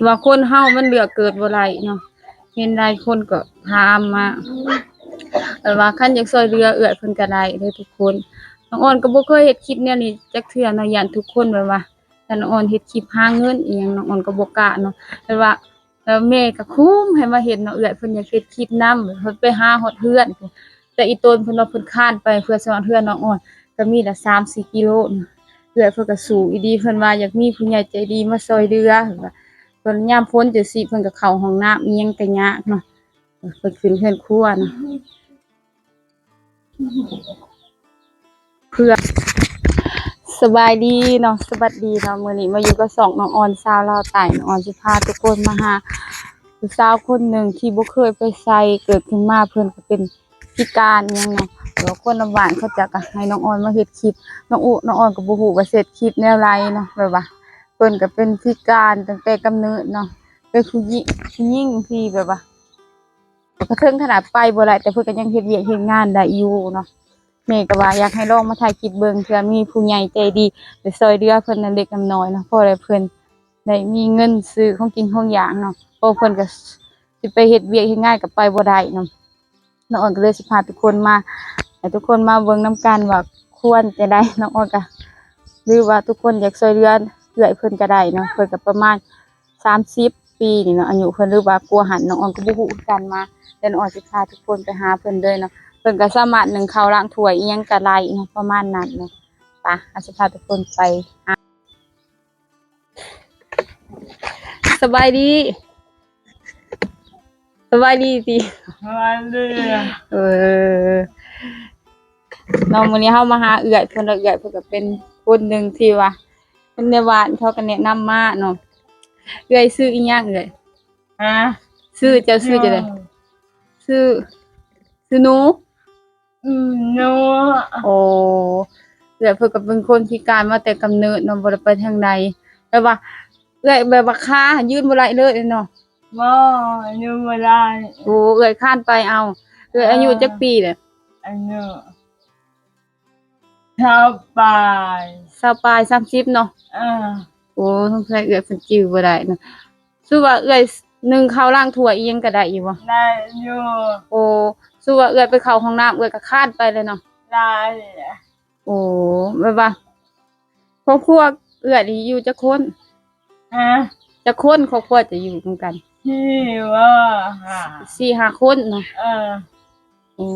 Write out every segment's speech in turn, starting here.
ວ່າຄົນເຮົາມັນເລືອກເກີດບໍ່ໄດ້ເນາະ. ເຫັນຫຼາຍຄົນກໍຖາມມາ ແບບວ່າຄັນຢາກຊ່ວຍເຫຼືອເອື້ອຍເພິ່ນກໍໄດ້ເດີທຸກຄົນ. ນ້ອງອອນກໍບໍ່ເຄີຍເຮັດຄລິບແນວນີ້ຈັກເທື່ອເນາະ, ຢ້ານທຸກຄົນແບບວ່າ ຖ້ານ້ອງອອນເຮັດຄລິບຫາເງິນອີ່ຫຍັງ ນ້ອງອອນກໍບໍ່ກ້າເນາະ. ແບບວ່າ ແລ້ວແມ່ກໍຄຸມໃຫ້ມາເຮັດເນາະ, ເອື້ອຍເພິ່ນຢາກເຮັດຄລິບນຳ ເພິ່ນໄປຫາຮອດເຮືອນພຸ້ນ. ແຕ່ອີ່ຕົນເພິ່ນວ່າເພິ່ນຄານໄປເພື່ອຊິຮອດເຮືອນນ້ອງອອນ ກໍມີລະສາມສີ່ກິໂລນະ. ເອື້ອຍເພິ່ນກໍສູ້ອີ່ດີ, ເພິ່ນວ່າຢາກມີຜູ້ໃຫຍ່ໃຈດີມາຊ່ວຍເຫຼືອ ເພິ່ນວ່າເພິ່ນຍາມຝົນຈັ່ງຊີ້ ເພິ່ນກໍເຂົ້າຫ້ອງນ້ຳອີ່ຫຍັງກໍຍາກເນາະ, ເພິ່ນຂຶ້ນເຮືອນຄົວນະ. ເພື່ອ ສະບາຍດີເນາະ, ສະຫວັດດີເນາະ. ມື້ນີ້ມາຢູ່ກັບຊ່ອງນ້ອງອອນຊາວລາວໃຕ້. ນ້ອງອອນຊິພາທຸກຄົນມາຫາຜູ້ສາວຄົນໜຶ່ງທີ່ບໍ່ເຄີຍໄປໃສ, ເກີດຂຶ້ນມາເພິ່ນກໍເປັນພິການອີ່ຫຍັງເນາະ. ແລ້ວຄົນນຳບ້ານເຂົາເຈົ້າກໍໃຫ້ນ້ອງອອນມາເຮັດຄລິບ. ນ້ອງອຸ ນ້ອງອອນກໍບໍ່ຮູ້ວ່າຊິເຮັດຄລິບແນວໃດເນາະ, ແບບວ່າເພິ່ນກໍເປັນພິການຕັ້ງແຕ່ກຳເນີດເນາະ, ເປັນຜູ້ຍິງ ຜູ້ຍິງທີ່ແບບວ່າ ກໍເຖິງຂະໜາດໄປບໍ່ໄດ້ ແຕ່ເພິ່ນກໍຍັງເຮັດວຽກເຮັດງານໄດ້ຢູ່ເນາະ. ແມ່ກໍວ່າຢາກໃຫ້ລອງມາຖ່າຍຄລິບເບິ່ງ ເທື່ອມີຜູ້ໃຫຍ່ໃຈດີໄປຊ່ວຍເຫຼືອເພິ່ນເລັກນ້ອຍເນາະ, ພໍໄດ້ເພິ່ນໄດ້ມີເງິນຊື້ຂອງກິນຂອງຢາກເນາະ, ເພາະເພິ່ນກໍຊິໄປເຮັດວຽກເຮັດງານກໍໄປບໍ່ໄດ້ເນາະ. ນ້ອງອອນກໍເລີຍຊິພາທຸກຄົນມາ ໃຫ້ທຸກຄົນມາເບິ່ງນຳກັນວ່າຄວນຈະໄດ້. ນ້ອງອອນກໍ ຫຼືວ່າທຸກຄົນຢາກຊ່ວຍເຫຼືອເອື້ອຍເພິ່ນກໍໄດ້ເນາະ, ເພິ່ນກໍປະມານ ສາມສິບປີນີ້ເນາະ ອາຍຸເພິ່ນ ຫຼືວ່າກວ່າຫັ້ນ ນ້ອງອອນກໍບໍ່ຮູ້ຄືກັນມາ. ແຕ່ນ້ອງອອນຊິພາທຸກຄົນໄປຫາເພິ່ນເລີຍເນາະ. ເພິ່ນກໍສາມາດໜຶ້ງເຂົ້າລ້າງຖ້ວຍອີ່ຫຍັງກໍໄດ້ເນາະ ປະມານນັ້ນເນາະ. ໄປ ອາ ຊິພາທຸກຄົນໄປຫາ. ສະບາຍດີ ສະບາຍດີຕິ? ສະບາຍດີ. ເອີ ເນາະ ມື້ນີ້ເຮົາມາຫາເອື້ອຍເພິ່ນເນາະ, ເອື້ອຍເພິ່ນກໍເປັນຄົນໜຶ່ງທີ່ວ່າ ຄົນໃນບ້ານເຂົາກໍແນະນຳມາເນາະ. ເອື້ອຍຊື່ອີ່ຫຍັງເອື້ອຍ? ຮະ? ຊື່ ເຈົ້າຊື່ຈັ່ງໃດ? ຊື່ ຊື່ໜູ? ອືມ ໜູ. ໂອ້ ເອື້ອຍເພິ່ນກໍເປັນຄົນພິການມາແຕ່ກຳເນີດເນາະ, ບໍ່ໄດ້ໄປທາງໃດ. ແບບວ່າເອື້ອຍ ແບບວ່າຂາຫັ້ນຢືນບໍ່ໄດ້ເລີຍເນາະ? ບໍ່ ຢືນບໍ່ໄດ້. ໂອ້ ເອື້ອຍຄານໄປເອົາ. ເອື້ອຍອາຍຸຈັກປີແຫຼະ? ອາຍຸ ຊາວປາຍ ຊາວປາຍ ສາມສິບເນາະ. ເອີ ໂອ້ ສົງໄສເອື້ອຍເພິ່ນຈື່ບໍ່ໄດ້ເນາະ. ສົມມຸດວ່າເອື້ອຍໜຶ້ງເຂົ້າລ້າງຖ້ວຍອີ່ຫຍັງກໍໄດ້ຢູ່ບໍ່? ໄດ້ຢູ່. ໂອ້ ສົມມຸດວ່າເອື້ອຍໄປເຂົ້າຫ້ອງນ້ຳ ເອື້ອຍກໍຄານໄປເລີຍເນາະ? ໄດ້. ໂອ້ ແບບວ່າຄອບຄົວເອື້ອຍນີ້ຢູ່ຈັກຄົນ? ຮະ? ຈັກຄົນຄອບຄົວຈະຢູ່ນຳກັນ? ສີ່ບໍ່ ຫ້າ ສີ່ຫ້າຄົນເນາະ. ເອີ ໂອ້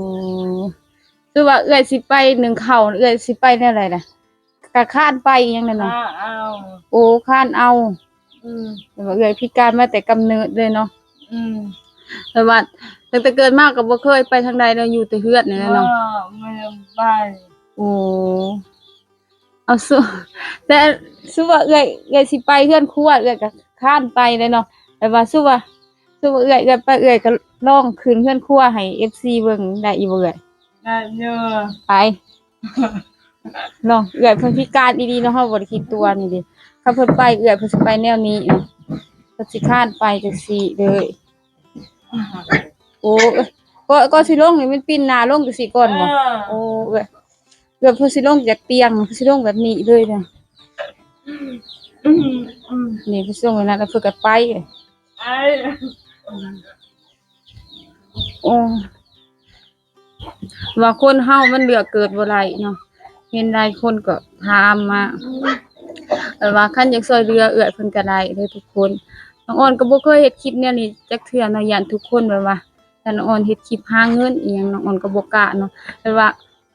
ຄືວ່າເອື້ອຍຊິໄປໜຶ້ງເຂົ້າ ເອື້ອຍຊິໄປແນວໃດລະ? ກະຄານໄປອີ່ຫຍັງແຫຼະເນາະ. ຄານເອົາ. ໂອ້ ຄານເອົາ. ອືມ ແຕ່ວ່າເອື້ອຍພິການມາແຕ່ກຳເນີດເລີຍເນາະ. ອືມ ແຕ່ວ່າຕັ້ງແຕ່ເກີດມາກໍບໍ່ເຄີຍໄປທາງໃດເລີຍ ຢູ່ແຕ່ເຮືອນນີ້ແຫຼະເນາະ. ບໍ່ ບໍ່ໄດ້ໄປ. ໂອ້ ເອົາ ສຸ ແຕ່ສຸວ່າເອື້ອຍ ເອື້ອຍຊິໄປເຮືອນຄົວ ເອື້ອຍກໍຄານໄປເລີຍເນາະ. ແຕ່ວ່າສຸວ່າ ສຸວ່າເອື້ອຍ ເອື້ອຍໄປ ເອື້ອຍກໍລອງຂຶ້ນເຮືອນຄົວໃຫ້ເອັບຊີເບິ່ງໄດ້ຢູ່ບໍ່ເອື້ອຍ? ໄດ້ຢູ່. ໄປ ເນາະ ເອື້ອຍເພິ່ນພິການອີ່ຫຼີເນາະ, ເຮົາບໍ່ໄດ້ຄິດຕົວນີ້ເດ້. ຄັນເພິ່ນໄປ ເອື້ອຍເພິ່ນຊິໄປແນວນີ້ເນາະ, ເພິ່ນຊິຄານໄປຈັ່ງຊີ້ເລີຍ. ໂອ້ ເອີ ກໍ ກໍຊິລົງນີ້ ແມ່ນປິ່ນໜ້າລົງຈັ່ງຊີ້ກ່ອນບໍ່? ເອີ ໂອ້ ເອື້ອຍ ເອື້ອຍເພິ່ນຊິລົງຈາກຕຽງ ເພິ່ນຊິລົງແບບນີ້ເລີຍເນາະ. ອືມ ອືມ ນີ້ເພິ່ນຊິລົງແບບນັ້ນ ແລ້ວເພິ່ນກໍໄປ. ໄປ ໂອ້ ວ່າຄົນເຮົາມັນເລືອກເກີດບໍ່ໄດ້ເນາະ. ເຫັນຫຼາຍຄົນກໍຖາມມາ ແບບວ່າຄັນຢາກຊ່ວຍເຫຼືອເອື້ອຍເພິ່ນກໍໄດ້ເດີທຸກຄົນ. ນ້ອງອອນກໍບໍ່ເຄີຍເຮັດຄລິບແນວນີ້ຈັກເທື່ອເນາະ, ຢ້ານທຸກຄົນແບບວ່າ ຖ້ານ້ອງອອນເຮັດຄລິບຫາເງິນອີ່ຫຍັງ ນ້ອງອອນກໍບໍ່ກ້າເນາະ. ແບບວ່າ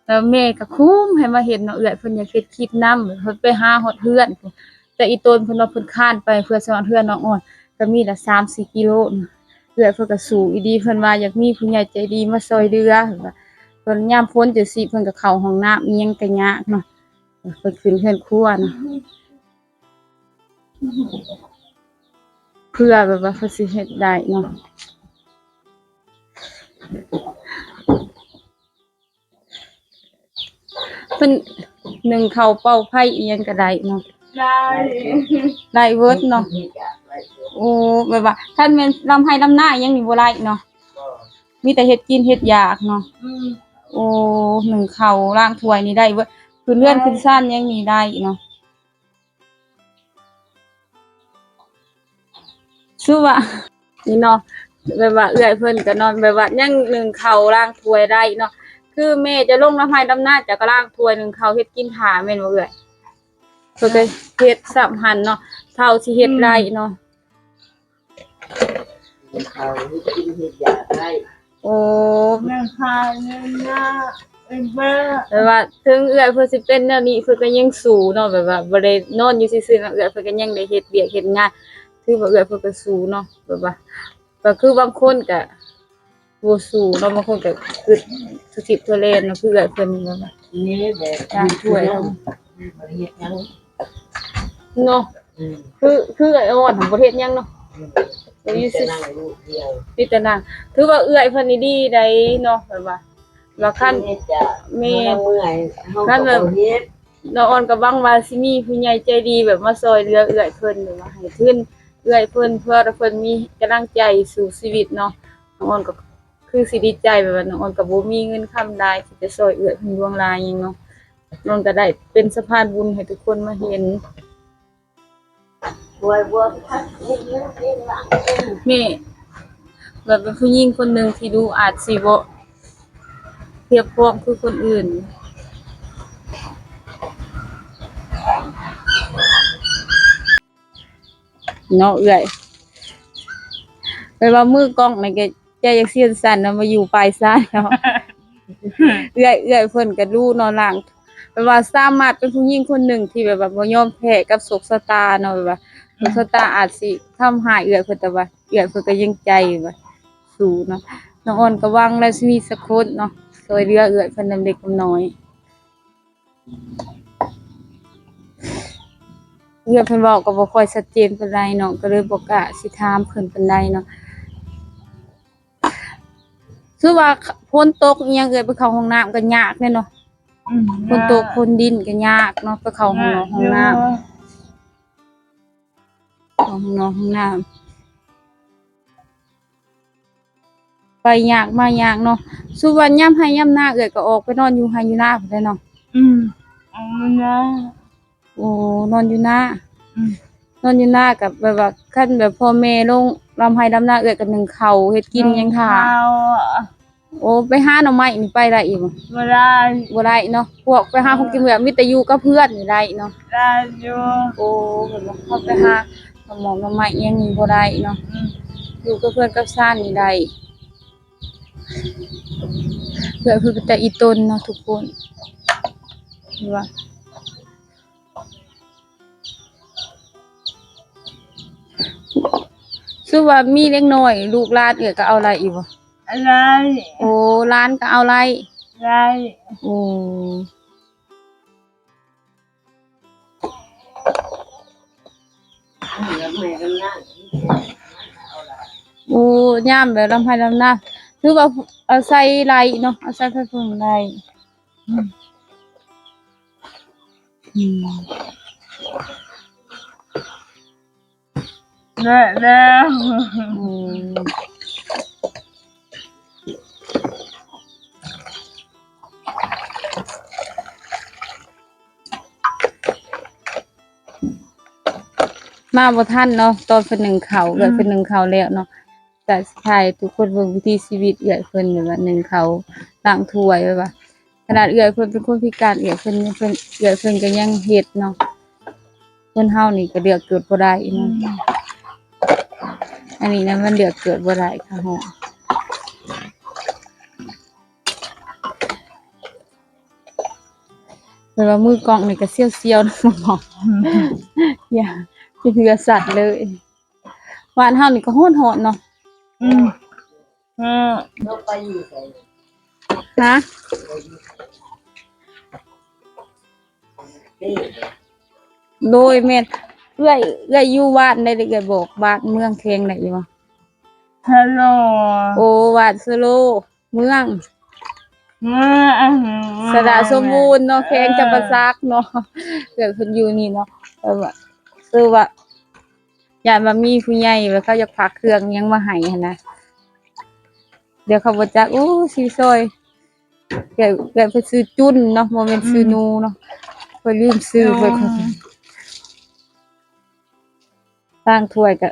ແລ້ວແມ່ກໍຄຸມໃຫ້ມາເຮັດເນາະ, ເອື້ອຍເພິ່ນຢາກເຮັດຄລິບນຳ ເພິ່ນໄປຫາຮອດເຮືອນພຸ້ນ. ແຕ່ອີ່ຕົນເພິ່ນວ່າເພິ່ນຄານໄປເພື່ອຊິຮອດເຮືອນນ້ອງອອນ ກໍມີລະສາມສີ່ກິໂລນະ. ເອື້ອຍເພິ່ນກໍສູ້ອີ່ດີ, ເພິ່ນວ່າຢາກມີຜູ້ໃຫຍ່ໃຈດີມາຊ່ວຍເຫຼືອ ເພິ່ນວ່າ ເພິ່ນຍາມຝົນຈັ່ງຊີ້ ເພິ່ນກໍເຂົ້າຫ້ອງນ້ຳອີ່ຫຍັງກໍຍາກເນາະ, ເພິ່ນຂຶ້ນເຮືອນຄົວນະ ເພື່ອແບບວ່າເພິ່ນຊິເຮັດໄດ້ເນາະ. ເພິ່ນໜຶ້ງເຂົ້າເປົ່າໄຟອີ່ຫຍັງກໍໄດ້ເນາະ? ໄດ້ ໄດ້ເບິດເນາະ. ໂອ້ ແບບວ່າຄັນແມ່ນລຳໄຮ່ລຳນາອີ່ຫຍັງນີ້ບໍ່ໄດ້ເນາະ? ບໍ່ ມີແຕ່ເຮັດກິນເຮັດຢາກເນາະ. ອືມ ໂອ້ ໜຶ້ງເຂົ້າລ້າງຖ້ວຍນີ້ໄດ້ເບິດ, ຂຶ້ນເຮືອນ ໄດ້ ຂຶ້ນຊານຫຍັງນີ້ໄດ້ເນາະ. ໂ ຄືວ່າ ນີ້ເນາະ ແບບວ່າເອື້ອຍເພິ່ນກໍນອນ ແບບວ່າຍັງໜຶ້ງເຂົ້າລ້າງຖ້ວຍໄດ້ເນາະ. ຄືແມ່ຈະລົງດຳໄຮ່ດຳນາ ເຈົ້າກໍລ້າງຖ້ວຍໜຶ້ງເຂົ້າເຮັດກິນຖ້າແມ່ນບໍ່ເອື້ອຍ? ເພິ່ນກໍເຮັດຊ້ຳຫັ້ນເນາະ ເທົ່າຊິເຮັດໄດ້ເນາະ. ໜຶ້ງເຂົ້າເຮັດກິນເຮັດຢາກໄດ້. ໂອ້ ໜຶ້ງເຂົ້າໜຶ້ງນ້ຳ ແບບວ່າເຖິງເອື້ອຍເພິ່ນຊິເປັນແນວນີ້ ເພິ່ນກໍຍັງສູ້ເນາະ ແບບວ່າບໍ່ໄດ້ນອນຢູ່ຊື່ໆເນາະ ເອື້ອຍເພິ່ນກໍຍັງໄດ້ເຮັດວຽກເຮັດງານ ຖືວ່າເອື້ອຍເພິ່ນກໍສູ້ເນາະ ແບບວ່າ ກໍຄືບາງຄົນກໍບໍ່ສູ້ເນາະ ບາງຄົນກໍຄຶດທຸທິບທົ່ວແລນເນາະ ຄືເອື້ອຍເພິ່ນແບບວ່າ ນີ້ແບບ ລ້າງຖ້ວຍ ບໍ່ໄດ້ເຮັດຫຍັງເນາະ. ອືມ ຄື ຄືອ້າຍອ່ອນຫັ້ນບໍ່ເຮັດຫຍັງເນາະ ອືມ ກໍຢູ່ ມີແຕ່ນັ່ງຢູ່ຜູ້ດຽວ ມີແຕ່ນັ່ງ ຖືວ່າເອື້ອຍເພິ່ນນີ້ດີໃດເນາະ ແບບວ່າ ວ່າຄັນ ເຮັດຈະ ແມ່ນ ເມື່ອຍ ເຮົາກໍບໍ່ເຮັດ. ນ້ອງອ່ອນກໍຫວັງວ່າຊິມີຜູ້ໃຫຍ່ໃຈດີແບບມາຊ່ອຍເຫຼືອເອື້ອຍເພິ່ນ ແບບວ່າໃຫ້ທຶນເອື້ອຍເພິ່ນ ເພື່ອເພິ່ນມີກຳລັງໃຈສູ້ຊີວິດເນາະ. ນ້ອງອ່ອນກໍຄືຊິດີໃຈ ແບບວ່ານ້ອງອ່ອນກໍບໍ່ມີເງິນຄຳຫຼາຍທີ່ຈະຊ່ອຍເອື້ອຍເພິ່ນຫຼວງຫຼາຍຫຍັງເນາະ ນ້ອງກໍໄດ້ເປັນສະພານບຸນໃຫ້ທຸກຄົນມາເຫັນ. ແມ່ ແບບເປັນຜູ້ຍິງຄົນໜຶ່ງທີ່ດູອາດຊິບໍ່ພຽບພ້ອມຄືຄົນອື່ນເນາະເອື້ອຍ ແບບວ່າມືກ້ອງນີ້ກໍ ໃຈຢາກເຊັນສັ່ນນຳ ມາຢູ່ປາຍຊາຍເນາະ. ເອື້ອຍ ເອື້ອຍເພິ່ນກະດຸເນາະ ລ້າງ ແບບວ່າສາມາດເປັນຜູ້ຍິງຄົນໜຶ່ງທີ່ແບບວ່າບໍ່ຍອມແພ້ກັບໂຊກຊະຕາເນາະ ແບບວ່າໂຊກຊະຕາອາດຊິທຳຮ້າຍເອື້ອຍເພິ່ນ ແຕ່ວ່າເອື້ອຍເພິ່ນກະຍັງໃຈວ່າສູ້ເນາະ. ນ້ອງອ່ອນກະຫວັງແລ້ວຊິມີສັກຄົນເນາະ ຊ່ວຍເຫຼືອເອື້ອຍເພິ່ນນຳເລັກນຳນ້ອຍ. ເອື້ອຍເພິ່ນເວົ້າກໍບໍ່ຄ່ອຍຊັດເຈນປານໃດເນາະ ກໍເລີຍບໍ່ກ້າຊິຖາມເພິ່ນປານໃດເນາະ. ຄືວ່າຝົນຕົກອີ່ຫຍັງ ເອື້ອຍໄປເຂົ້າຫ້ອງນ້ຳກໍຍາກເດ້ເນາະ. ອືມ ຝົນຕົກ ຍາກ ຝົນດິນກໍຍາກເນາະ ໄປເຂົ້າຫ້ອງນອກຫ້ອງນ້ຳ ຍາກຢູ່ ເຂົ້າຫ້ອງນອກຫ້ອງນ້ຳ. ໄປຍາກມາຍາກເນາະ. ສົມມຸດວ່າຍາມໄຮ່ຍາມນາ ເອື້ອຍກໍອອກໄປນອນຢູ່ໄຮ່ຢູ່ນາພຸ້ນແຫຼະເນາະ. ອືມ ອອກມານາ. ໂອ້ ນອນຢູ່ນາ. ອືມ ນອນຢູ່ນາກໍແບບວ່າ ຄັນແບບພໍ່ແມ່ລົງດຳໄຮ່ດຳນາ ເອື້ອຍກໍໜຶ້ງເຂົ້າເຮັດກິນຫຍັງຖ້າ. ໂອ້ ໄປຫາໜໍ່ໄມ້ນີ້ໄປໄດ້ອີກບໍ່? ບໍ່ໄດ້ ບໍ່ໄດ້ເນາະ. ພວກໄປຫາຂອງກິນ ແບບມີແຕ່ຢູ່ກັບເພື່ອນນີ້ໄດ້ເນາະ. ໄດ້ຢູ່. ໂອ້ ເພິ່ນວ່າເຮົາໄປຫາໜໍ່ໝອກໜໍ່ໄມ້ອີ່ຫຍັງນີ້ບໍ່ໄດ້ເນາະ. ອືມ ຢູ່ກັບເພື່ອນກັບຊານນີ້ໄດ້. ເອື້ອຍເພິ່ນເປັນຕາອີ່ຕົນເນາະທຸກຄົນ ເຫັນບໍ່? ສົມມຸດວ່າມີເດັກນ້ອຍ ລູກຫຼານເອື້ອຍກໍເອົາໄດ້ອີກບໍ່? ໄດ້. ໂອ້ ຫຼານກໍເອົາໄດ້. ໄດ້. ໂອ້ ໂອ້ ຍາມແບບດຳໄຮ່ດຳນາ ຖືວ່າອາໄສໄດ້ເນາະ ອາໄສໄຟເພິ່ງໄດ້. ອືມ ອືມ ແລະແລ້ວ ອືມ ມາບໍ່ທັນເນາະ ຕອນເພິ່ນໜຶ້ງເຂົ້າ ອືມ ເອື້ອຍເພິ່ນໜຶ້ງເຂົ້າແລ້ວເນາະ. ກະຊິຖ່າຍໃຫ້ທຸກຄົນເບິ່ງວິຖີຊີວິດເອື້ອຍເພິ່ນ ແບບວ່າໜຶ້ງເຂົ້າ ລ້າງຖ້ວຍ ແບບວ່າ ຂະໜາດເອື້ອຍເພິ່ນເປັນຄົນພິການ ເອື້ອຍເພິ່ນ ເພິ່ນ ເອື້ອຍເພິ່ນກໍຍັງເຮັດເນາະ. ຄົນເຮົານີ້ກໍເລືອກເກີດບໍ່ໄດ້ເນາະ. ອືມ ອັນນີ້ນະ ມັນເລືອກເກີດບໍ່ໄດ້ຄ່ະ. ແບບວ່າມືກ້ອງນີ້ກໍສຽວໆນຳ ບໍ່ ອືມ ຢ້ານ ເຫື່ອສັດເລີຍ. ບ້ານເຮົານີ້ກໍຮ້ອນໆເນາະ. ອືມ ເອີ ຮະ ໂດຍ ແມ່ນ. ເອື້ອຍ ເອື້ອຍຢູ່ບ້ານໃດ ເອື້ອຍບອກບ້ານເມືອງແຂວງໄດ້ຢູ່ບໍ່? ສະໂລ. ໂອ້ ບ້ານສະໂລ. ເມືອງ ເມືອງ ສະຫຼະສົມບູນເນາະ ເອີ ແຂວງຈຳປາສັກເນາະ. ເອື້ອຍເພິ່ນຢູ່ນີ້ເນາະ ແບບວ່າ ຄືວ່າ ຢ້ານວ່າມີຜູ້ໃຫຍ່ແບບເຂົາຢາກຝາກເຄື່ອງຫຍັງມາໃຫ້ຫັ້ນນະ. ດຽວເຂົາບໍ່ຈັກ ໂອ້ ຊິຊ່ອຍ ເອື້ອຍ ເອື້ອຍເພິ່ນຊື່ຈຸນເນາະ ບໍ່ແມ່ນຊື່ ອືມ ນູເນາະ ຂ້ອຍລືມຊື່ເພິ່ນ. ອືມ ລ້າງຖ້ວຍກະ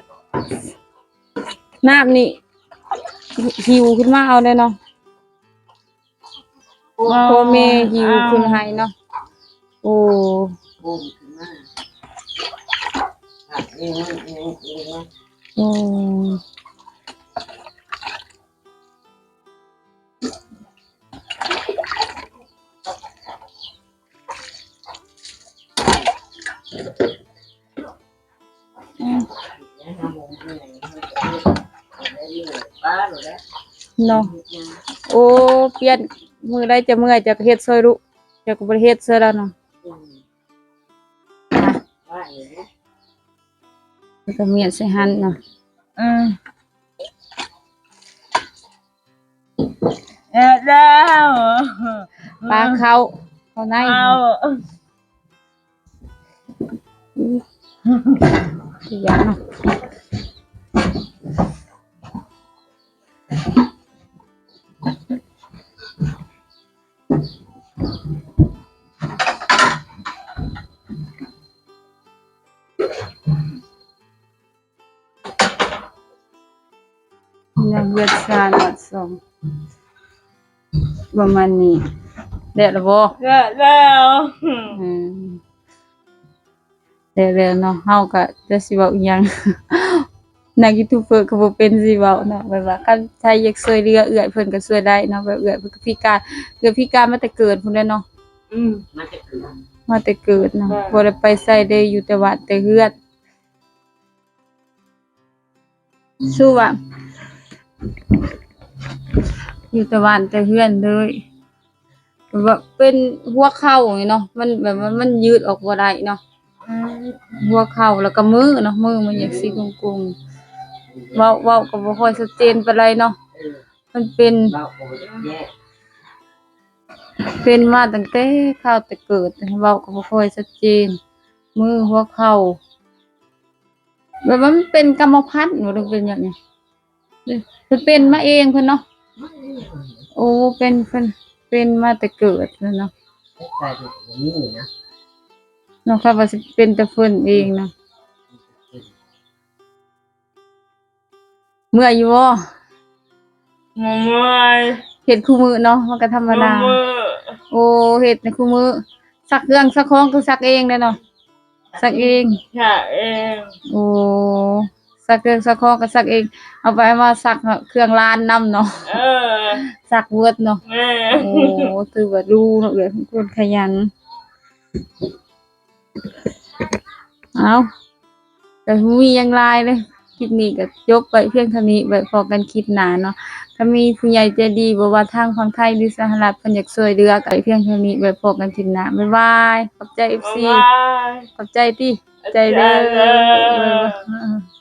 ນ້ຳນີ້ ຫິວຂຶ້ນມາເອົາແດ່ເນາະ. ພໍ່ແມ່ຫິວຂຶ້ນໃຫ້ເນາະ. ໂອ້ ໂອ້ມຂຶ້ນມາ ເອງ ເອງ ເອງ ໂອ້ ເນາະ. ໂອ້ ປ່ຽນ ມື້ໃດຈະເມື່ອຍ ເຈົ້າກໍເຮັດຊ່ອຍລູກ ເຈົ້າກໍບໍ່ໄດ້ເຮັດຊ່ອຍລາວເນາະ. ແລ້ວກໍມ້ຽນໃສ່ຫັ້ນເນາະ. ເອີ ແລ້ວ ປາເຂົ້າ ເຂົ້າໃນ ເຂົ້າ ອືມ ຄືຫຍັງເນາະ. ຍັງເຮືອນຊານວັດສອງ ປະມານນີ້. ແລ້ວລະບໍ່? ແລ້ວ ແລ້ວ ອືມ ແລ້ວໆເນາະ. ເຮົາກະຈະຊິເວົ້າອີ່ຫຍັງ ນັກຢູທູບເບີກໍບໍ່ເປັນຊິເວົ້າເນາະ. ແບບວ່າຄັນໃຜຢາກຊ່ວຍເຫຼືອເອື້ອຍເພິ່ນກໍຊ່ວຍໄດ້ເນາະ. ແບບເອື້ອຍເພິ່ນກໍພິການ ເອື້ອຍພິການມາແຕ່ເກີດພຸ້ນແຫຼະເນາະ. ອືມ ມາແຕ່ເກີດ ມາແຕ່ເກີດເນາະ. ບໍ່ໄດ້ໄປໃສເລີຍ ຢູ່ແຕ່ບ້ານແຕ່ເຮືອນ. ສູ້ວ່າ ຢູ່ແຕ່ບ້ານແຕ່ເຮືອນເລີຍ. ແບບວ່າເປັນຫົວເຂົ່ານີ້ເນາະ ມັນແບບວ່າມັນຍືດອອກບໍ່ໄດ້ເນາະ. ອືມ ຫົວເຂົ່າ ແລ້ວກໍມືເນາະ ມືມັນຢາກຊິກຸງໆ. ເວົ້າ ເວົ້າກໍບໍ່ຄ່ອຍຊັດເຈນປານໃດເນາະ. ມັນເປັນ ເປັນມາຕັ້ງແຕ່ຄາວແຕ່ເກີດ ເວົ້າກໍບໍ່ຄ່ອຍຊັດເຈນ. ມື ຫົວເຂົ່າ ແບບວ່າມັນເປັນກຳມະພັນບໍ່ ຫຼືເປັນຫຍັງນີ້? ເພິ່ນເປັນມາເອງເພິ່ນເນາະ. ໂອ້ ເປັນ ເພິ່ນເປັນມາແຕ່ເກີດເນາະ. ເນາະ ຄັນວ່າຊິເປັນແຕ່ເພິ່ນເອງນະ. ເມື່ອຍຢູ່ບໍ່? ບໍ່ເມື່ອຍ. ເຮັດຄູ່ມື້ເນາະ ມັນກໍທຳມະດາ. ບໍ່ເມື່ອຍ. ໂອ້ ເຮັດໃນຄູ່ມື້. ຊັກເຄື່ອງຊັກຂອງກໍຊັກເອງເດ້ເນາະ. ຊັກເອງ. ຊັກເອງ. ໂອ້ ຊັກເຄື່ອງຊັກຂອງກໍຊັກເອງ. ເອົາໄປເອົາມາຊັກເຄື່ອງຫຼານນຳເນາະ. ເອີ ຊັກເບິດເນາະ. ແມ່ນ. ໂອ້ ຖືວ່າຮູ້ເນາະ ເອື້ອຍເປັນຄົນຂະຫຍັນ. ເອົ້າ ກໍບໍ່ມີຫຍັງຫຼາຍເດ້ ຄລິບນີ້ກໍຈົບໄປພຽງເທົ່ານີ້ ໄວ້ພໍ້ກັນຄລິບໜ້າເນາະ. ຖ້າມີຜູ້ໃຫຍ່ໃຈດີ ບໍ່ວ່າທາງຝັ່ງໄທ ຫຼື ສະຫະລັດ ເພິ່ນຢາກຊ່ວຍເຫຼືອ ກໍໄປພຽງເທົ່ານີ້ ໄວ້ພໍ້ກັນຄລິບໜ້າ. ບາຍບາຍ ຂອບໃຈ ເອັຟຊີ ບາຍບາຍ ຂອບໃຈຕິ ຂອບໃຈເດີ ຂອບໃຈເດີ.